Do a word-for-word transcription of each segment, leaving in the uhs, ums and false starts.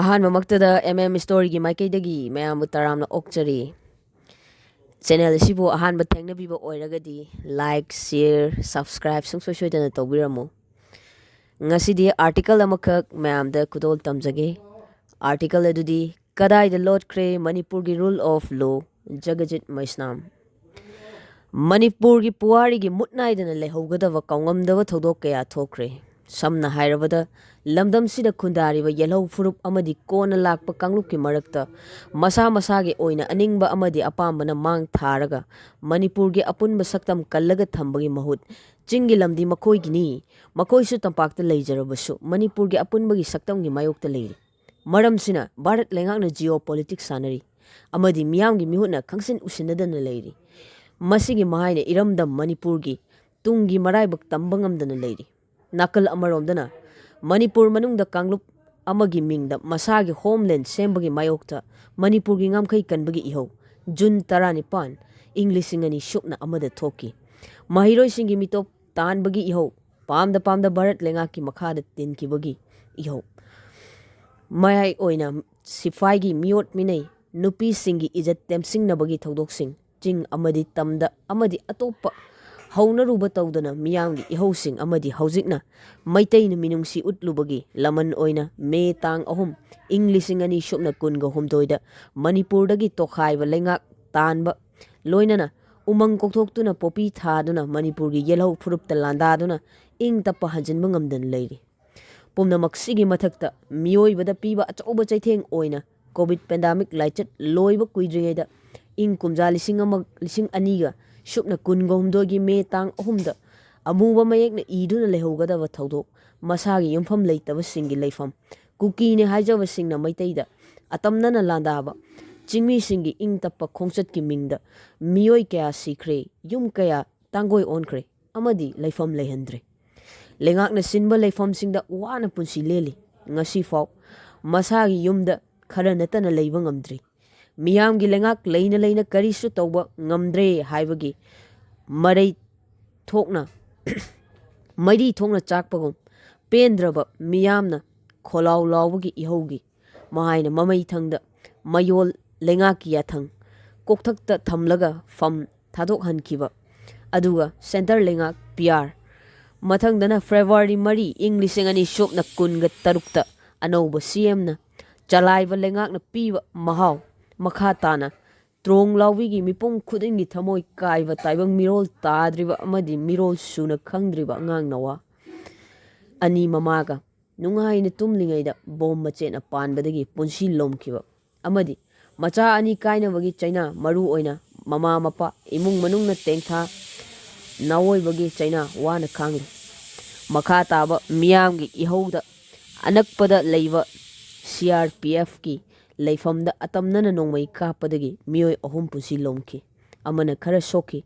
ꯑꯍꯥꯟꯕꯃꯛꯇꯗ M M Storyꯒꯤ ꯃꯥꯏꯀꯩꯗꯒꯤ ꯃꯌꯥꯝꯕꯨ ꯇꯔꯥꯝꯅ ꯑꯣꯛꯆꯔꯤ꯫ Channel ꯑꯁꯤꯕꯨ ꯑꯍꯥꯟꯕ ꯊꯦꯡꯅꯕꯤꯕ ꯑꯣꯏꯔꯒꯗꯤ like, share, subscribe ꯁꯨꯡꯁꯣꯏ ꯁꯣꯏꯗꯅ ꯇꯧꯕꯤꯔꯝꯃꯨ꯫ ꯉꯁꯤꯗꯤ article ꯑꯃꯈꯛ ꯃꯌꯥꯝꯗ ꯈꯨꯗꯣꯜ ꯇꯝꯖꯒꯦ꯫ Article ꯑꯗꯨꯗꯤ "ꯀꯗꯥꯏꯗ ꯂꯣꯠꯈ꯭ꯔꯦ ꯃꯅꯤꯄꯨꯔꯒꯤ rule of law?" ꯖꯒꯖꯤꯠ ꯃꯩꯁꯅꯥꯝ꯫ ꯃꯅꯤꯄꯨꯔꯒꯤ ꯄꯨꯋꯥꯔꯤꯒꯤ ꯃꯨꯠ ꯅꯥꯏꯗꯅ ꯂꯩꯍꯧꯒꯗꯕ ꯀꯥꯎꯉꯝꯗꯕ ꯊꯧꯗꯣꯛ ꯀꯌꯥ ꯊꯣꯛꯈ꯭ꯔꯦ꯫ ꯁꯝꯅ ꯍꯥꯏꯔꯕꯗ, ꯂꯝꯗꯝꯁꯤꯗ ꯈꯨꯟꯗꯥꯔꯤꯕ ꯌꯦꯜꯍꯧ ꯐꯨꯔꯨꯞ ꯑꯃꯗꯤ ꯀꯣꯟꯅ ꯂꯥꯛꯄ ꯀꯥꯡꯂꯨꯞꯀꯤ ꯃꯔꯛꯇ ꯃꯁꯥ ꯃꯁꯥꯒꯤ ꯑꯣꯏꯅ ꯑꯅꯤꯡꯕ ꯑꯃꯗꯤ ꯑꯄꯥꯝꯕꯅ ꯃꯥꯡ ꯊꯥꯔꯒ ꯃꯅꯤꯄꯨꯔꯒꯤ ꯑꯄꯨꯟꯕ ꯁꯛꯇꯝ ꯀꯜꯂꯒ ꯊꯝꯕꯒꯤ ꯃꯍꯨꯠ, "ꯆꯤꯡꯒꯤ ꯂꯝꯗꯤ ꯃꯈꯣꯏꯒꯤꯅꯤ, ꯃꯈꯣꯏꯁꯨ ꯇꯝꯄꯥꯛꯇ ꯂꯩꯖꯔꯕꯁꯨ ꯃꯅꯤꯄꯨꯔꯒꯤ ꯑꯄꯨꯟꯕꯒꯤ ꯁꯛꯇꯝꯒꯤ ꯃꯥꯌꯣꯛꯇ ꯂꯩꯔꯤ"꯫ ꯃꯔꯝꯁꯤꯅ ꯚꯥꯔꯠ ꯂꯩꯉꯥꯛꯅ geopolitics ꯁꯥꯟꯅꯔꯤ ꯑꯃꯗꯤ ꯃꯤꯌꯥꯝꯒꯤ ꯃꯤꯍꯨꯠꯅ ꯈꯪꯁꯤꯟ ꯎꯁꯤꯟꯅꯗꯅ ꯂꯩꯔꯤ꯫ ꯃꯁꯤꯒꯤ ꯃꯍꯥꯏꯅ ꯏꯔꯝꯗꯝ ꯃꯅꯤꯄꯨꯔꯒꯤ ꯇꯨꯡꯒꯤ ꯃꯔꯥꯏꯕꯛ ꯇꯝꯕ ꯉꯝꯗꯅ ꯂꯩꯔꯤ꯫ ꯅꯥꯀꯜ ꯑꯃꯔꯣꯝꯗꯅ ꯃꯅꯤꯄꯨꯔ ꯃꯅꯨꯡꯗ ꯀꯥꯡꯂꯨꯞ ꯑꯃꯒꯤ ꯃꯤꯡꯗ ꯃꯁꯥꯒꯤ homeland ꯁꯦꯝꯕꯒꯤ ꯃꯥꯌꯣꯛꯇ ꯃꯅꯤꯄꯨꯔꯒꯤ ꯉꯝꯈꯩ ꯀꯟꯕꯒꯤ ꯏꯍꯧ June ꯇꯔꯥꯅꯤꯄꯥꯟ, ꯏꯪ ꯂꯤꯁꯤꯡ ꯑꯅꯤ ꯁꯨꯞꯅ ꯑꯃꯗ ꯊꯣꯛꯈꯤ꯫ ꯃꯍꯩꯔꯣꯏꯁꯤꯡꯒꯤ ꯃꯤꯇꯣꯞ ꯇꯥꯟꯕꯒꯤ ꯏꯍꯧ, ꯄꯥꯝꯗ ꯄꯥꯝꯗ ꯚꯥꯔꯠ ꯂꯩꯉꯥꯛꯀꯤ ꯃꯈꯥꯗ ꯇꯤꯟꯈꯤꯕꯒꯤ ꯏꯍꯧ꯫ ꯃꯌꯥꯏ ꯑꯣꯏꯅ ꯁꯤꯐꯥꯏꯒꯤ ꯃꯤꯑꯣꯠ ꯃꯤꯅꯩ, ꯅꯨꯄꯤꯁꯤꯡꯒꯤ ꯏꯖꯠ ꯇꯦꯝꯁꯤꯡꯅꯕꯒꯤ ꯊꯧꯗꯣꯛꯁꯤꯡ, ꯆꯤꯡ ꯑꯃꯗꯤ ꯇꯝꯗ ꯑꯃꯗꯤ ꯑꯇꯣꯞꯄ ꯍꯧꯅꯔꯨꯕ ꯇꯧꯗꯅ ꯃꯤꯌꯥꯝꯒꯤ ꯏꯍꯧꯁꯤꯡ ꯑꯃꯗꯤ ꯍꯧꯖꯤꯛꯅ ꯃꯩꯇꯩꯅ ꯃꯤꯅꯨꯡꯁꯤ ꯎꯠꯂꯨꯕꯒꯤ ꯂꯃꯟ ꯑꯣꯏꯅ ꯃꯦ ꯇꯥꯡ ꯑꯍꯨꯝ, ꯏꯪ ꯂꯤꯁꯤꯡ ꯑꯅꯤ ꯁꯨꯞꯅ ꯀꯨꯟꯒ ꯍꯨꯝꯗꯣꯏꯗ ꯃꯅꯤꯄꯨꯔꯗꯒꯤ ꯇꯣꯈꯥꯏꯕ ꯂꯩꯉꯥꯛ ꯇꯥꯟꯕ ꯂꯣꯏꯅꯅ ꯎꯃꯪ ꯀꯣꯛꯊꯣꯛꯇꯨꯅ ꯄꯣꯄꯤ ꯊꯥꯗꯨꯅ ꯃꯅꯤꯄꯨꯔꯒꯤ ꯌꯦꯜꯍꯧ ꯐꯨꯔꯨꯞꯇ ꯂꯥꯟꯗꯥꯗꯨꯅ ꯏꯪ ꯇꯞꯄ ꯍꯟꯖꯤꯟꯕ ꯉꯝꯗꯅ ꯂꯩꯔꯤ꯫ ꯄꯨꯝꯅꯃꯛꯁꯤꯒꯤ ꯃꯊꯛꯇ ꯃꯤꯑꯣꯏꯕꯗ ꯄꯤꯕ ꯑꯆꯧꯕ ꯆꯩꯊꯦꯡ ꯑꯣꯏꯅ COVID pandemic ꯂꯥꯏꯆꯠ ꯂꯣꯏꯕ ꯀꯨꯏꯗ꯭ꯔꯤꯉꯩꯗ ꯏꯪ ꯀꯨꯝꯖꯥ ꯂꯤꯁꯤꯡ ꯑꯃ, ꯂꯤꯁꯤꯡ ꯑꯅꯤꯒ ꯁꯨꯞꯅ ꯀꯨꯟꯒ ꯍꯨꯝꯗꯣꯏꯒꯤ ꯃꯦ ꯇꯥꯡ ꯑꯍꯨꯝꯗ ꯑꯃꯨꯕ ꯃꯌꯦꯛꯅ ꯏꯗꯨꯅ ꯂꯩꯍꯧꯒꯗꯕ ꯊꯧꯗꯣꯛ, ꯃꯁꯥꯒꯤ ꯌꯨꯝꯐꯝ ꯂꯩꯇꯕꯁꯤꯡꯒꯤ ꯂꯩꯐꯝ, ꯀꯨꯀꯤꯅꯦ ꯍꯥꯏꯖꯕꯁꯤꯡꯅ ꯃꯩꯇꯩꯗ ꯑꯇꯝꯅꯅ ꯂꯥꯟꯗꯥꯕ, ꯆꯤꯡꯃꯤꯁꯤꯡꯒꯤ ꯏꯪ ꯇꯞꯄ ꯈꯣꯡꯆꯠꯀꯤ ꯃꯤꯡꯗ ꯃꯤꯑꯣꯏ ꯀꯌꯥ ꯁꯤꯈ꯭ꯔꯦ, ꯌꯨꯝ ꯀꯌꯥ ꯇꯥꯡꯒꯣꯏ ꯑꯣꯟꯈ꯭ꯔꯦ ꯑꯃꯗꯤ ꯂꯩꯐꯝ ꯂꯩꯍꯟꯗ꯭ꯔꯦ꯫ ꯂꯩꯉꯥꯛꯅ ꯁꯤꯟꯕ ꯂꯩꯐꯝꯁꯤꯡꯗ ꯋꯥꯅ ꯄꯨꯟꯁꯤ ꯂꯦꯜꯂꯤ꯫ ꯉꯁꯤꯐꯥꯎ ꯃꯁꯥꯒꯤ ꯌꯨꯝꯗ ꯈꯔ ꯅꯠꯇꯅ ꯂꯩꯕ ꯉꯝꯗ꯭ꯔꯤ꯫ ꯃꯤꯌꯥꯝꯒꯤ ꯂꯩꯉꯥꯛ ꯂꯩꯅ ꯂꯩꯅ ꯀꯔꯤꯁꯨ ꯇꯧꯕ ꯉꯝꯗ꯭ꯔꯦ ꯍꯥꯏꯕꯒꯤ ꯃꯔꯩ ꯊꯣꯛꯅ, ꯃꯩꯔꯤ ꯊꯣꯛꯅ ꯆꯥꯛꯄꯒꯨꯝ, ꯄꯦꯟꯗ꯭ꯔꯕ ꯃꯤꯌꯥꯝꯅ ꯈꯣꯜꯂꯥꯎ ꯂꯥꯎꯕꯒꯤ ꯏꯍꯧꯒꯤ ꯃꯍꯥꯏꯅ ꯃꯃꯩ ꯊꯪꯗ ꯃꯌꯣꯜ ꯂꯩꯉꯥꯛꯀꯤ ꯌꯥꯊꯪ ꯀꯣꯛꯊꯛꯇ ꯊꯝꯂꯒ ꯐꯝ ꯊꯥꯗꯣꯛꯍꯟꯈꯤꯕ꯫ ꯑꯗꯨꯒ ꯁꯦꯟꯇꯔ ꯂꯩꯉꯥꯛ ꯄꯤ ꯑꯥꯔ꯫ ꯃꯊꯪꯗꯅ ꯐꯦꯕ꯭ꯔꯨꯋꯥꯔꯤ ꯃꯔꯤ, ꯏꯪ ꯂꯤꯁꯤꯡ ꯑꯅꯤ ꯁꯨꯞꯅ ꯀꯨꯟꯒ ꯇꯔꯨꯛꯇ ꯑꯅꯧꯕ ꯁꯤ ꯑꯦꯝꯅ ꯆꯂꯥꯏꯕ ꯂꯩꯉꯥꯛꯅ ꯄꯤꯕ ꯃꯍꯥꯎ ꯃꯈꯥ ꯇꯥꯅ ꯇ꯭ꯔꯣꯡ ꯂꯥꯎꯕꯤꯒꯤ ꯃꯤꯄꯨꯝ ꯈꯨꯗꯤꯡꯒꯤ ꯊꯃꯣꯏ ꯀꯥꯏꯕ ꯇꯥꯏꯕꯪ ꯃꯤꯔꯣꯜ ꯇꯥꯗ꯭ꯔꯤꯕ ꯑꯃꯗꯤ ꯃꯤꯔꯣꯜ ꯁꯨꯅ ꯈꯪꯗ꯭ꯔꯤꯕ ꯑꯉꯥꯡ ꯅꯋꯥ ꯑꯅꯤ ꯃꯃꯥꯒ ꯅꯨꯡꯉꯥꯏꯅ ꯇꯨꯝꯂꯤꯉꯩꯗ ꯕꯣꯝ ꯃꯆꯦꯠꯅ ꯄꯥꯟꯕꯗꯒꯤ ꯄꯨꯟꯁꯤ ꯂꯣꯝꯈꯤꯕ ꯑꯃꯗꯤ ꯃꯆꯥ ꯑꯅꯤ ꯀꯥꯏꯅꯕꯒꯤ ꯆꯩꯅꯥ, ꯃꯔꯨ ꯑꯣꯏꯅ ꯃꯃꯥ ꯃꯄꯥ, ꯏꯃꯨꯡ ꯃꯅꯨꯡꯅ ꯇꯦꯡꯊꯥ ꯅꯥꯑꯣꯏꯕꯒꯤ ꯆꯩꯅꯥ ꯋꯥꯅ ꯈꯥꯡꯂꯤ꯫ ꯃꯈꯥ ꯇꯥꯕ ꯃꯤꯌꯥꯝꯒꯤ ꯏꯍꯧꯗ ꯑꯅꯛꯄꯗ ꯂꯩꯕ ꯁꯤ ꯑꯥꯔ ꯄꯤ ꯑꯦꯐꯀꯤ ꯂꯩꯐꯝꯗ ꯑꯇꯝꯅꯅ ꯅꯣꯡꯃꯩ ꯀꯥꯞꯄꯗꯒꯤ ꯃꯤꯑꯣꯏ ꯑꯍꯨꯝ ꯄꯨꯟꯁꯤ ꯂꯣꯝꯈꯤ ꯑꯃꯅ ꯈꯔ ꯁꯣꯛꯈꯤ꯫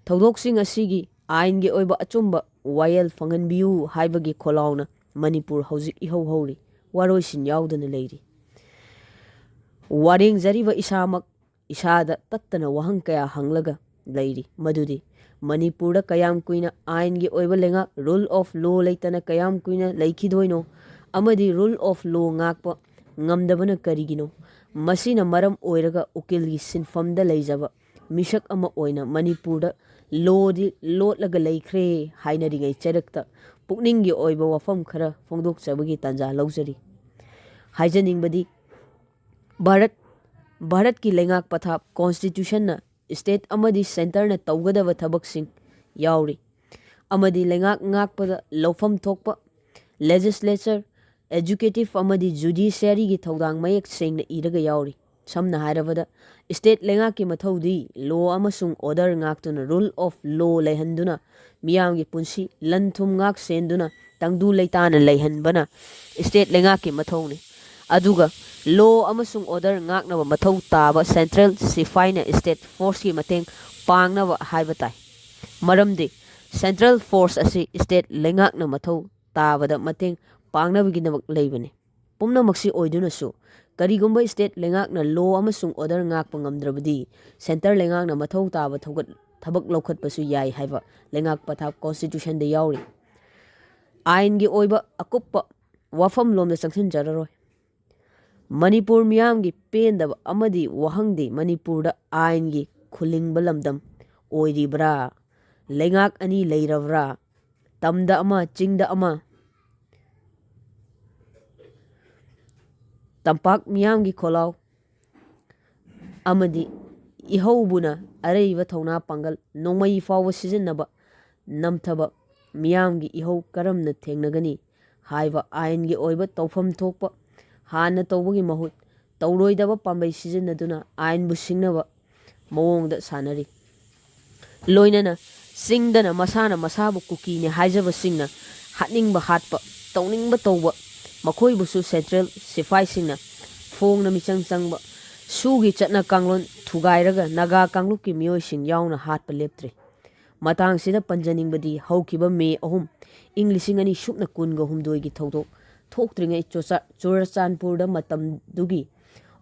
ꯊꯧꯗꯣꯛꯁꯤꯡ ꯑꯁꯤꯒꯤ ꯑꯥꯏꯟꯒꯤ ꯑꯣꯏꯕ ꯑꯆꯨꯝꯕ ꯋꯥꯌꯦꯜ ꯐꯪꯍꯟꯕꯤꯌꯨ ꯍꯥꯏꯕꯒꯤ ꯈꯣꯜꯂꯥꯎꯅ ꯃꯅꯤꯄꯨꯔ ꯍꯧꯖꯤꯛ ꯏꯍꯧ ꯍꯧꯔꯤ, ꯋꯥꯔꯣꯏꯁꯤꯟ ꯌꯥꯎꯗꯅ ꯂꯩꯔꯤ꯫ ꯋꯥꯔꯦꯡꯖꯔꯤꯕ ꯏꯁꯥꯃꯛ ꯏꯁꯥꯗ ꯇꯠꯇꯅ ꯋꯥꯍꯪ ꯀꯌꯥ ꯍꯪꯂꯒ ꯂꯩꯔꯤ, ꯃꯗꯨꯗꯤ ꯃꯅꯤꯄꯨꯔꯗ ꯀꯌꯥꯝ ꯀꯨꯏꯅ ꯑꯥꯏꯟꯒꯤ ꯑꯣꯏꯕ ꯂꯩꯉꯥꯛ, rule of law, ꯂꯩꯇꯅ ꯀꯌꯥꯝ ꯀꯨꯏꯅ ꯂꯩꯈꯤꯗꯣꯏꯅꯣ? ꯑꯃꯗꯤ rule of law ꯉꯥꯛꯄ ꯉꯝꯗꯕꯅ ꯀꯔꯤꯒꯤꯅꯣ? ꯃꯁꯤꯅ ꯃꯔꯝ ꯑꯣꯏꯔꯒ ꯎꯀꯤꯜꯒꯤ ꯁꯤꯟꯐꯝꯗ ꯂꯩꯖꯕ ꯃꯤꯁꯛ ꯑꯃ ꯑꯣꯏꯅ ꯃꯅꯤꯄꯨꯔꯗ ꯂꯣꯗꯤ ꯂꯣꯠꯂꯒ ꯂꯩꯈ꯭ꯔꯦ ꯍꯥꯏꯅꯔꯤꯉꯩ ꯆꯩꯔꯛꯇ ꯄꯨꯛꯅꯤꯡꯒꯤ ꯑꯣꯏꯕ ꯋꯥꯐꯝ ꯈꯔ ꯐꯣꯡꯗꯣꯛꯆꯕꯒꯤ ꯇꯥꯟꯖꯥ ꯂꯧꯖꯔꯤ꯫ ꯍꯥꯏꯖꯅꯤꯡꯕꯗꯤ, ꯚꯥꯔꯠ, ꯚꯥꯔꯠꯀꯤ ꯂꯩꯉꯥꯛ ꯄꯊꯥꯞ, constitutionꯅ state ꯑꯃꯗꯤ centreꯅ ꯇꯧꯒꯗꯕ ꯊꯕꯛꯁꯤꯡ ꯌꯥꯎꯔꯤ ꯑꯃꯗꯤ ꯂꯩꯉꯥꯛ ꯉꯥꯛꯄꯗ ꯂꯧꯐꯝ ꯊꯣꯛꯄ legislature, executive ꯑꯃꯗꯤ judiciaryꯒꯤ ꯊꯧꯗꯥꯡ ꯃꯌꯦꯛ ꯁꯦꯡꯅ ꯏꯔꯒ ꯌꯥꯎꯔꯤ꯫ ꯁꯝꯅ ꯍꯥꯏꯔꯕꯗ, state ꯂꯩꯉꯥꯛꯀꯤ ꯃꯊꯧꯗꯤ law ꯑꯃꯁꯨꯡ order ꯉꯥꯛꯇꯨꯅ, rule of law ꯂꯩꯍꯟꯗꯨꯅ, ꯃꯤꯌꯥꯝꯒꯤ ꯄꯨꯟꯁꯤ ꯂꯟ ꯊꯨꯝ ꯉꯥꯛ ꯁꯦꯟꯗꯨꯅ ꯇꯪꯗꯨ ꯂꯩꯇꯥꯅ ꯂꯩꯍꯟꯕꯅ state ꯂꯩꯉꯥꯛꯀꯤ ꯃꯊꯧꯅꯤ꯫ ꯑꯗꯨꯒ law ꯑꯃꯁꯨꯡ order ꯉꯥꯛꯅꯕ ꯃꯊꯧ ꯇꯥꯕ central ꯁꯤꯐꯥꯏꯅ state forceꯀꯤ ꯃꯇꯦꯡ ꯄꯥꯡꯅꯕ ꯍꯥꯏꯕ ꯇꯥꯏ꯫ ꯃꯔꯝꯗꯤ central force ꯑꯁꯤ state ꯂꯩꯉꯥꯛꯅ ꯃꯊꯧ ꯇꯥꯕꯗ ꯃꯇꯦꯡ ꯄꯥꯡꯅꯕꯒꯤꯗꯃꯛ ꯂꯩꯕꯅꯤ꯫ ꯄꯨꯝꯅꯃꯛꯁꯤ ꯑꯣꯏꯗꯨꯅꯁꯨ, ꯀꯔꯤꯒꯨꯝꯕ state ꯂꯩꯉꯥꯛꯅ law ꯑꯃꯁꯨꯡ order ꯉꯥꯛꯄ ꯉꯝꯗ꯭ꯔꯕꯗꯤ, centre ꯂꯩꯉꯥꯛꯅ ꯃꯊꯧ ꯇꯥꯕ ꯊꯧꯒꯠ-, ꯊꯕꯛ ꯂꯧꯈꯠꯄꯁꯨ ꯌꯥꯏ ꯍꯥꯏꯕ ꯂꯩꯉꯥꯛ ꯄꯊꯥꯞ constitutionꯗ ꯌꯥꯎꯔꯤ꯫ ꯑꯥꯏꯟꯒꯤ ꯑꯣꯏꯕ ꯑꯀꯨꯞꯄ ꯋꯥꯐꯝꯂꯣꯝꯗ ꯆꯪꯁꯤꯟꯖꯔꯔꯣꯏ꯫ ꯃꯅꯤꯄꯨꯔ ꯃꯤꯌꯥꯝꯒꯤ ꯄꯦꯟꯗꯕ ꯑꯃꯗꯤ ꯋꯥꯍꯪꯗꯤ ꯃꯅꯤꯄꯨꯔꯗ ꯑꯥꯏꯟꯒꯤ ꯈꯨꯂꯤꯡꯕ ꯂꯝꯗꯝ ꯑꯣꯏꯔꯤꯕ꯭ꯔꯥ? ꯂꯩꯉꯥꯛ ꯑꯅꯤ ꯂꯩꯔꯕ꯭ꯔꯥ? ꯇꯝꯗ ꯑꯃ, ꯆꯤꯡꯗ ꯑꯃ, ꯇꯝꯄꯥꯛ ꯃꯤꯌꯥꯝꯒꯤ ꯈꯣꯜꯂꯥꯎ ꯑꯃꯗꯤ ꯏꯍꯧꯕꯨꯅ ꯑꯔꯩꯕ ꯊꯧꯅꯥ ꯄꯥꯡꯒꯜ ꯅꯣꯡꯃꯩ ꯐꯥꯎꯕ ꯁꯤꯖꯤꯟꯅꯕ ꯅꯝꯊꯕ ꯃꯤꯌꯥꯝꯒꯤ ꯏꯍꯧ ꯀꯔꯝꯅ ꯊꯦꯡꯅꯒꯅꯤ ꯍꯥꯏꯕ ꯑꯥꯏꯟꯒꯤ ꯑꯣꯏꯕ ꯇꯧꯐꯝ ꯊꯣꯛꯄ ꯍꯥꯟꯅ ꯇꯧꯕꯒꯤ ꯃꯍꯨꯠ ꯇꯧꯔꯣꯏꯗꯕ ꯄꯥꯝꯕꯩ ꯁꯤꯖꯤꯟꯅꯗꯨꯅ ꯑꯥꯏꯟꯕꯨ ꯁꯤꯡꯅꯕ ꯃꯑꯣꯡꯗ ꯁꯥꯟꯅꯔꯤ꯫ ꯂꯣꯏꯅꯅ ꯆꯤꯡꯗꯅ ꯃꯁꯥꯅ ꯃꯁꯥꯕꯨ ꯀꯨꯀꯤꯅꯦ ꯍꯥꯏꯖꯕꯁꯤꯡꯅ ꯍꯥꯠꯅꯤꯡꯕ ꯍꯥꯠꯄ, ꯇꯧꯅꯤꯡꯕ ꯇꯧꯕ, ꯃꯈꯣꯏꯕꯨꯁꯨ ꯁꯦꯟꯇ꯭ꯔꯦꯜ ꯁꯤꯐꯥꯏꯁꯤꯡꯅ ꯐꯣꯡꯅ ꯃꯤꯆꯪ ꯆꯪꯕ, ꯁꯨꯒꯤ ꯆꯠꯅ ꯀꯥꯡꯂꯣꯟ ꯊꯨꯒꯥꯏꯔꯒ ꯅꯥꯒꯥ ꯀꯥꯡꯂꯨꯞꯀꯤ ꯃꯤꯑꯣꯏꯁꯤꯡ ꯌꯥꯎꯅ ꯍꯥꯠꯄ ꯂꯦꯞꯇ꯭ꯔꯤ꯫ ꯃꯇꯥꯡꯁꯤꯗ ꯄꯟꯖꯅꯤꯡꯕꯗꯤ ꯍꯧꯈꯤꯕ ꯃꯦ ꯑꯍꯨꯝ, ꯏꯪ ꯂꯤꯁꯤꯡ ꯑꯅꯤ ꯁꯨꯞꯅ ꯀꯨꯟꯒ ꯍꯨꯝꯗꯣꯏꯒꯤ ꯊꯧꯗꯣꯛ ꯊꯣꯛꯇ꯭ꯔꯤꯉꯩ ꯆꯨꯔꯆꯥ-, ꯆꯨꯔꯆꯥꯟꯄꯨꯔꯗ ꯃꯇꯝꯗꯨꯒꯤ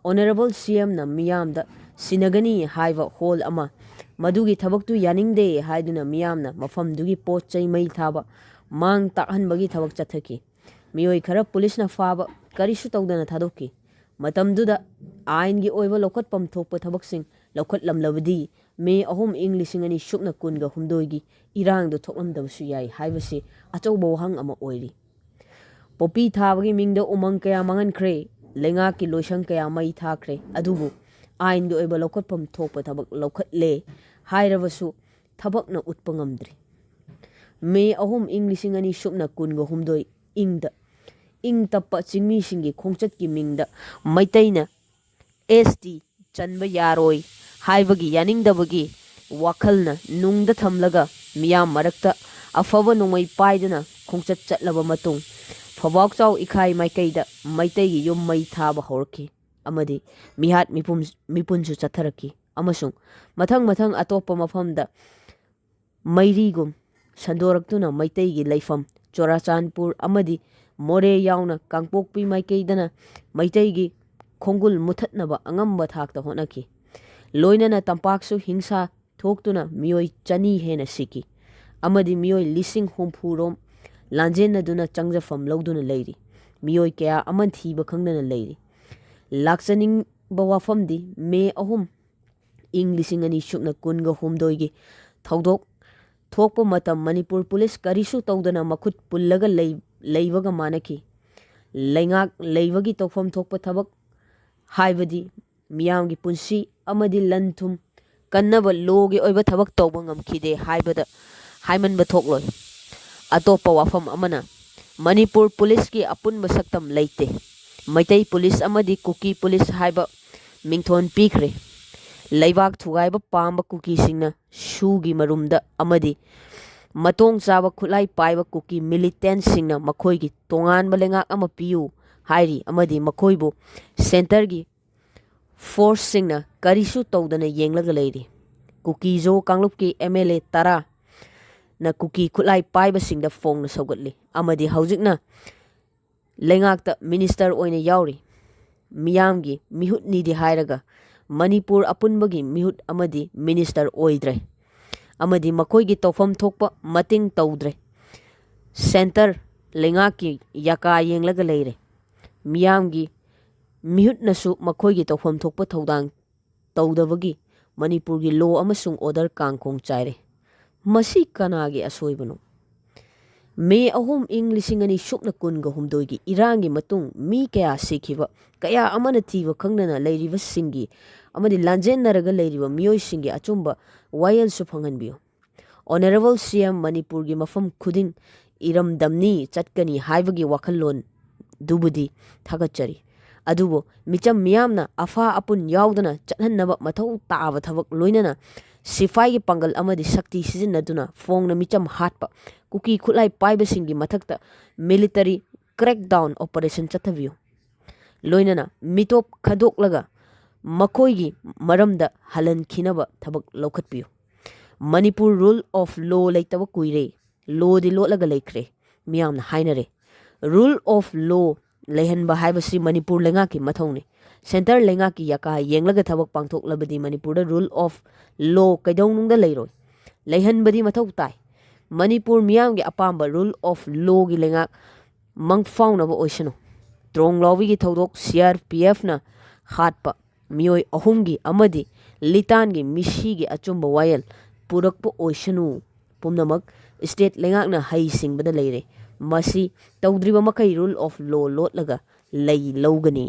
ꯑꯣꯅꯔꯦꯕꯜ ꯁꯤ ꯑꯦꯝꯅ ꯃꯤꯌꯥꯝꯗ ꯁꯤꯟꯅꯒꯅꯤ ꯍꯥꯏꯕ ꯍꯣꯜ ꯑꯃ, ꯃꯗꯨꯒꯤ ꯊꯕꯛꯇꯨ ꯌꯥꯅꯤꯡꯗꯦ ꯍꯥꯏꯗꯨꯅ ꯃꯤꯌꯥꯝꯅ ꯃꯐꯝꯗꯨꯒꯤ ꯄꯣꯠ ꯆꯩ ꯃꯩ ꯊꯥꯕ, ꯃꯥꯡ ꯇꯥꯛꯍꯟꯕꯒꯤ ꯊꯕꯛ ꯆꯠꯊꯈꯤ꯫ ꯃꯤꯑꯣꯏ ꯈꯔ ꯄꯨꯂꯤꯁꯅ ꯐꯥꯕ, ꯀꯔꯤꯁꯨ ꯇꯧꯗꯅ ꯊꯥꯗꯣꯛꯈꯤ꯫ ꯃꯇꯝꯗꯨꯗ ꯑꯥꯏꯟꯒꯤ ꯑꯣꯏꯕ ꯂꯧꯈꯠꯐꯝ ꯊꯣꯛꯄ ꯊꯕꯛꯁꯤꯡ ꯂꯧꯈꯠꯂꯝꯂꯕꯗꯤ ꯃꯦ ꯑꯍꯨꯝ, ꯏꯪ ꯂꯤꯁꯤꯡ ꯑꯅꯤ ꯁꯨꯞꯅ ꯀꯨꯟꯒ ꯍꯨꯝꯗꯣꯏꯒꯤ ꯏꯔꯥꯡꯗꯨ ꯊꯣꯛꯂꯝꯗꯕꯁꯨ ꯌꯥꯏ ꯍꯥꯏꯕꯁꯤ ꯑꯆꯧꯕ ꯋꯥꯍꯪ ꯑꯃ ꯑꯣꯏꯔꯤ꯫ ꯄꯣꯄꯤ ꯊꯥꯕꯒꯤ ꯃꯤꯡꯗ ꯎꯃꯪ ꯀꯌꯥ ꯃꯥꯡꯍꯟꯈ꯭ꯔꯦ꯫ ꯂꯩꯉꯥꯛꯀꯤ ꯂꯣꯏꯁꯪ ꯀꯌꯥ ꯃꯩ ꯊꯥꯈ꯭ꯔꯦ꯫ ꯑꯗꯨꯕꯨ ꯑꯥꯏꯟꯒꯤ ꯑꯣꯏꯕ ꯂꯧꯈꯠꯐꯝ ꯊꯣꯛꯄ ꯊꯕꯛ ꯂꯧꯈꯠꯂꯦ ꯍꯥꯏꯔꯕꯁꯨ ꯊꯕꯛꯅ ꯎꯠꯄ ꯉꯝꯗ꯭ꯔꯤ꯫ ꯃꯦ ꯑꯍꯨꯝ, ꯏꯪ ꯂꯤꯁꯤꯡ ꯑꯅꯤ ꯁꯨꯞꯅ ꯀꯨꯟꯒ ꯍꯨꯝꯗꯣꯏ ꯏꯪꯗ ꯏꯪ ꯇꯞꯄ ꯆꯤꯡꯃꯤꯁꯤꯡꯒꯤ ꯈꯣꯡꯆꯠꯀꯤ ꯃꯤꯡꯗ ꯃꯩꯇꯩꯅ ꯑꯦꯁ ꯇꯤ ꯆꯟꯕ ꯌꯥꯔꯣꯏ ꯍꯥꯏꯕꯒꯤ ꯌꯥꯅꯤꯡꯗꯕꯒꯤ ꯋꯥꯈꯜꯅ ꯅꯨꯡꯗ ꯊꯝꯂꯒ ꯃꯤꯌꯥꯝ ꯃꯔꯛꯇ ꯑꯐꯕ ꯅꯣꯡꯃꯩ ꯄꯥꯏꯗꯨꯅ ꯈꯣꯡꯆꯠ ꯆꯠꯂꯕ ꯃꯇꯨꯡ, ꯐꯕꯥꯎꯆꯥꯎ ꯏꯈꯥꯏ ꯃꯥꯏꯀꯩꯗ ꯃꯩꯇꯩꯒꯤ ꯌꯨꯝ ꯃꯩ ꯊꯥꯕ ꯍꯧꯔꯛꯈꯤ ꯑꯃꯗꯤ ꯃꯤꯍꯥꯠ ꯃꯤꯄꯨꯝ-, ꯃꯤꯄꯨꯟꯁꯨ ꯆꯠꯊꯔꯛꯈꯤ ꯑꯃꯁꯨꯡ ꯃꯊꯪ ꯃꯊꯪ ꯑꯇꯣꯞꯄ ꯃꯐꯝꯗ ꯃꯩꯔꯤꯒꯨꯝ ꯁꯟꯗꯣꯔꯛꯇꯨꯅ ꯃꯩꯇꯩꯒꯤ ꯂꯩꯐꯝ ꯆꯨꯔꯥꯆꯥꯟꯄꯨꯔ ꯑꯃꯗꯤ ꯃꯣꯔꯦ ꯌꯥꯎꯅ ꯀꯥꯡꯄꯣꯛꯄꯤ ꯃꯥꯏꯀꯩꯗꯅ ꯃꯩꯇꯩꯒꯤ ꯈꯣꯡꯒꯨꯜ ꯃꯨꯊꯠꯅꯕ ꯑꯉꯝꯕ ꯊꯥꯛꯇ ꯍꯣꯠꯅꯈꯤ꯫ ꯂꯣꯏꯅꯅ ꯇꯝꯄꯥꯛꯁꯨ ꯍꯤꯡꯁꯥ ꯊꯣꯛꯇꯨꯅ ꯃꯤꯑꯣꯏ ꯆꯅꯤ ꯍꯦꯟꯅ ꯁꯤꯈꯤ ꯑꯃꯗꯤ ꯃꯤꯑꯣꯏ ꯂꯤꯁꯤꯡ ꯍꯨꯝꯐꯨ ꯔꯣꯝ ꯂꯥꯟꯖꯦꯟꯅꯗꯨꯅ ꯆꯪꯖꯐꯝ ꯂꯧꯗꯨꯅ ꯂꯩꯔꯤ꯫ ꯃꯤꯑꯣꯏ ꯀꯌꯥ ꯑꯃ ꯊꯤꯕ ꯈꯪꯗꯅ ꯂꯩꯔꯤ꯫ ꯂꯥꯛꯆꯅꯤꯡꯕ ꯋꯥꯐꯝꯗꯤ, ꯃꯦ ꯑꯍꯨꯝ, ꯏꯪ ꯂꯤꯁꯤꯡ ꯑꯅꯤ ꯁꯨꯞꯅ ꯀꯨꯟꯒ ꯍꯨꯝꯗꯣꯏꯒꯤ ꯊꯧꯗꯣꯛ ꯊꯣꯛꯄ ꯃꯇꯝ ꯃꯅꯤꯄꯨꯔ ꯄꯨꯂꯤꯁ ꯀꯔꯤꯁꯨ ꯇꯧꯗꯅ ꯃꯈꯨꯠ ꯄꯨꯜꯂꯒ ꯂꯩ-, ꯂꯩꯕꯒ ꯃꯥꯟꯅꯈꯤ꯫ ꯂꯩꯉꯥꯛ ꯂꯩꯕꯒꯤ ꯇꯧꯐꯝ ꯊꯣꯛꯄ ꯊꯕꯛ, ꯍꯥꯏꯕꯗꯤ ꯃꯤꯌꯥꯝꯒꯤ ꯄꯨꯟꯁꯤ ꯑꯃꯗꯤ ꯂꯟ ꯊꯨꯝ ꯀꯟꯅꯕ ꯂꯣꯒꯤ ꯑꯣꯏꯕ ꯊꯕꯛ ꯇꯧꯕ ꯉꯝꯈꯤꯗꯦ ꯍꯥꯏꯕꯗ ꯍꯥꯏꯃꯟꯕ ꯊꯣꯛꯂꯣꯏ꯫ ꯑꯇꯣꯞꯄ ꯋꯥꯐꯝ ꯑꯃꯅ, ꯃꯅꯤꯄꯨꯔ ꯄꯨꯂꯤꯁꯀꯤ ꯑꯄꯨꯟꯕ ꯁꯛꯇꯝ ꯂꯩꯇꯦ꯫ ꯃꯩꯇꯩ ꯄꯨꯂꯤꯁ ꯑꯃꯗꯤ ꯀꯨꯀꯤ ꯄꯨꯂꯤꯁ ꯍꯥꯏꯕ ꯃꯤꯡꯊꯣꯟ ꯄꯤꯈ꯭ꯔꯦ꯫ ꯂꯩꯕꯥꯛ ꯊꯨꯒꯥꯏꯕ ꯄꯥꯝꯕ ꯀꯨꯀꯤꯁꯤꯡꯅ ꯁꯨꯒꯤ ꯃꯔꯨꯝꯗ ꯑꯃꯗꯤ ꯃꯇꯣꯡ ꯆꯥꯕ ꯈꯨꯠꯂꯥꯏ ꯄꯥꯏꯕ ꯀꯨꯀꯤ ꯃꯤꯂꯤꯇꯦꯟꯁꯤꯡꯅ ꯃꯈꯣꯏꯒꯤ ꯇꯣꯉꯥꯟꯕ ꯂꯩꯉꯥꯛ ꯑꯃ ꯄꯤꯌꯨ ꯍꯥꯏꯔꯤ ꯑꯃꯗꯤ ꯃꯈꯣꯏꯕꯨ ꯁꯦꯟꯇꯔꯒꯤ ꯐꯣꯔꯁꯁꯤꯡꯅ ꯀꯔꯤꯁꯨ ꯇꯧꯗꯅ ꯌꯦꯡꯂꯒ ꯂꯩꯔꯤ꯫ ꯀꯨꯀꯤ ꯖꯣ ꯀꯥꯡꯂꯨꯞꯀꯤ ꯑꯦꯝ ꯑꯦꯜ ꯑꯦ ꯇꯔꯥꯅ ꯀꯨꯀꯤ ꯈꯨꯠꯂꯥꯏ ꯄꯥꯏꯕꯁꯤꯡꯗ ꯐꯣꯡꯅ ꯁꯧꯒꯠꯂꯤ ꯑꯃꯗꯤ ꯍꯧꯖꯤꯛꯅ ꯂꯩꯉꯥꯛꯇ ꯃꯤꯅꯤꯁꯇꯔ ꯑꯣꯏꯅ ꯌꯥꯎꯔꯤ꯫ ꯃꯤꯌꯥꯝꯒꯤ ꯃꯤꯍꯨꯠꯅꯤꯗꯤ ꯍꯥꯏꯔꯒ ꯃꯅꯤꯄꯨꯔ ꯑꯄꯨꯟꯕꯒꯤ ꯃꯤꯍꯨꯠ ꯑꯃꯗꯤ ꯃꯤꯅꯤꯁꯇꯔ ꯑꯣꯏꯗ꯭ꯔꯦ ꯑꯃꯗꯤ ꯃꯈꯣꯏꯒꯤ ꯇꯧꯐꯝ ꯊꯣꯛꯄ ꯃꯇꯦꯡ ꯇꯧꯗ꯭ꯔꯦ꯫ ꯁꯦꯟꯇꯔ ꯂꯩꯉꯥꯛꯀꯤ ꯌꯥꯀꯥ ꯌꯦꯡꯂꯒ ꯂꯩꯔꯦ꯫ ꯃꯤꯌꯥꯝꯒꯤ ꯃꯤꯍꯨꯠꯅꯁꯨ ꯃꯈꯣꯏꯒꯤ ꯇꯧꯐꯝ ꯊꯣꯛꯄ ꯊꯧꯗꯥꯡ ꯇꯧꯗꯕꯒꯤ ꯃꯅꯤꯄꯨꯔꯒꯤ ꯂꯣ ꯑꯃꯁꯨꯡ ꯑꯣꯔꯗꯔ ꯀꯥꯡꯈꯣꯡ ꯆꯥꯏꯔꯦ꯫ ꯃꯁꯤ ꯀꯅꯥꯒꯤ ꯑꯁꯣꯏꯕꯅꯣ? ꯃꯦ ꯑꯍꯨꯝ, ꯏꯪ ꯂꯤꯁꯤꯡ ꯑꯅꯤ ꯁꯨꯞꯅ ꯀꯨꯟꯒ ꯍꯨꯝꯗꯣꯏꯒꯤ ꯏꯔꯥꯡꯒꯤ ꯃꯇꯨꯡ ꯃꯤ ꯀꯌꯥ ꯁꯤꯈꯤꯕ, ꯀꯌꯥ ꯑꯃꯅ ꯊꯤꯕ ꯈꯪꯗꯅ ꯂꯩꯔꯤꯕꯁꯤꯡꯒꯤ ꯑꯃꯗꯤ ꯂꯥꯟꯖꯦꯟꯅꯔꯒ ꯂꯩꯔꯤꯕ ꯃꯤꯑꯣꯏꯁꯤꯡꯒꯤ ꯑꯆꯨꯝꯕ ꯋꯥꯌꯦꯜꯁꯨ ꯐꯪꯍꯟꯕꯤꯌꯨ꯫ ꯑꯣꯅꯔꯦꯕꯜ ꯁꯤ ꯑꯦꯝ, ꯃꯅꯤꯄꯨꯔꯒꯤ ꯃꯐꯝ ꯈꯨꯗꯤꯡ ꯏꯔꯝꯗꯝꯅꯤ ꯆꯠꯀꯅꯤ ꯍꯥꯏꯕꯒꯤ ꯋꯥꯈꯜꯂꯣꯟꯗꯨꯕꯨꯗꯤ ꯊꯥꯒꯠꯆꯔꯤ꯫ ꯑꯗꯨꯕꯨ ꯃꯤꯆꯝ ꯃꯤꯌꯥꯝꯅ ꯑꯐꯥ ꯑꯄꯨꯟ ꯌꯥꯎꯗꯅ ꯆꯠꯍꯟꯅꯕ ꯃꯊꯧ ꯇꯥꯕ ꯊꯕꯛ, ꯂꯣꯏꯅꯅ ꯁꯤꯐꯥꯏꯒꯤ ꯄꯥꯡꯒꯜ ꯑꯃꯗꯤ ꯁꯛꯇꯤ ꯁꯤꯖꯤꯟꯅꯗꯨꯅ ꯐꯣꯡꯅ ꯃꯤꯆꯝ ꯍꯥꯠꯄ ꯀꯨꯀꯤ ꯈꯨꯠꯂꯥꯏ ꯄꯥꯏꯕꯁꯤꯡꯒꯤ ꯃꯊꯛꯇ ꯃꯤꯂꯤꯇꯔꯤ ꯀ꯭ꯔꯦꯛꯗꯥꯎꯟ ꯑꯣꯄꯔꯦꯁꯟ ꯆꯠꯊꯕꯤꯌꯨ꯫ ꯂꯣꯏꯅꯅ ꯃꯤꯇꯣꯞ ꯈꯟꯗꯣꯛꯂꯒ ꯃꯈꯣꯏꯒꯤ ꯃꯔꯝꯗ ꯍꯜꯍꯟꯈꯤꯅꯕ ꯊꯕꯛ ꯂꯧꯈꯠꯄꯤꯌꯨ꯫ ꯃꯅꯤꯄꯨꯔ ꯔꯨꯜ ꯑꯣꯐ ꯂꯣ ꯂꯩꯇꯕ ꯀꯨꯏꯔꯦ꯫ ꯂꯣꯗꯤ ꯂꯣꯠꯂꯒ ꯂꯩꯈ꯭ꯔꯦ꯫ ꯃꯤꯌꯥꯝꯅ ꯍꯥꯏꯅꯔꯦ꯫ ꯔꯨꯜ ꯑꯣꯐ ꯂꯣ ꯂꯩꯍꯟꯕ ꯍꯥꯏꯕꯁꯤ ꯃꯅꯤꯄꯨꯔ ꯂꯩꯉꯥꯛꯀꯤ ꯃꯊꯧꯅꯤ꯫ ꯁꯦꯟꯇꯔ ꯂꯩꯉꯥꯛꯀꯤ ꯌꯥꯀꯥ ꯌꯦꯡꯂꯒ ꯊꯕꯛ ꯄꯥꯡꯊꯣꯛꯂꯕꯗꯤ ꯃꯅꯤꯄꯨꯔꯗ ꯔꯨꯜ ꯑꯣꯐ ꯂꯣ ꯀꯩꯗꯧꯅꯨꯡꯗ ꯂꯩꯔꯣꯏ꯫ ꯂꯩꯍꯟꯕꯗꯤ ꯃꯊꯧ ꯇꯥꯏ꯫ ꯃꯅꯤꯄꯨꯔ ꯃꯤꯌꯥꯝꯒꯤ ꯑꯄꯥꯝꯕ ꯔꯨꯜ ꯑꯣꯐ ꯂꯣꯒꯤ ꯂꯩꯉꯥꯛ ꯃꯪꯐꯥꯎꯅꯕ ꯑꯣꯏꯁꯅꯨ꯫ ꯇ꯭ꯔꯣꯡꯂꯥꯎꯕꯤꯒꯤ ꯊꯧꯗꯣꯛ, ꯁꯤ ꯑꯥꯔ ꯄꯤ ꯑꯦꯐꯅ ꯍꯥꯠꯄ ꯃꯤꯑꯣꯏ ꯑꯍꯨꯝꯒꯤ ꯑꯃꯗꯤ ꯂꯤꯇꯥꯟꯒꯤ ꯃꯤꯁꯤꯒꯤ ꯑꯆꯨꯝꯕ ꯋꯥꯌꯦꯜ ꯄꯨꯔꯛꯄ ꯑꯣꯏꯁꯅꯨ꯫ ꯄꯨꯝꯅꯃꯛ ꯁ꯭ꯇꯦꯠ ꯂꯩꯉꯥꯛꯅ ꯍꯩꯁꯤꯡꯕꯗ ꯂꯩꯔꯦ꯫ ꯃꯁꯤ ꯇꯧꯗ꯭ꯔꯤꯕ ꯃꯈꯩ rule of law ꯂꯣꯠꯂꯒ ꯂꯩ ꯂꯧꯒꯅꯤ꯫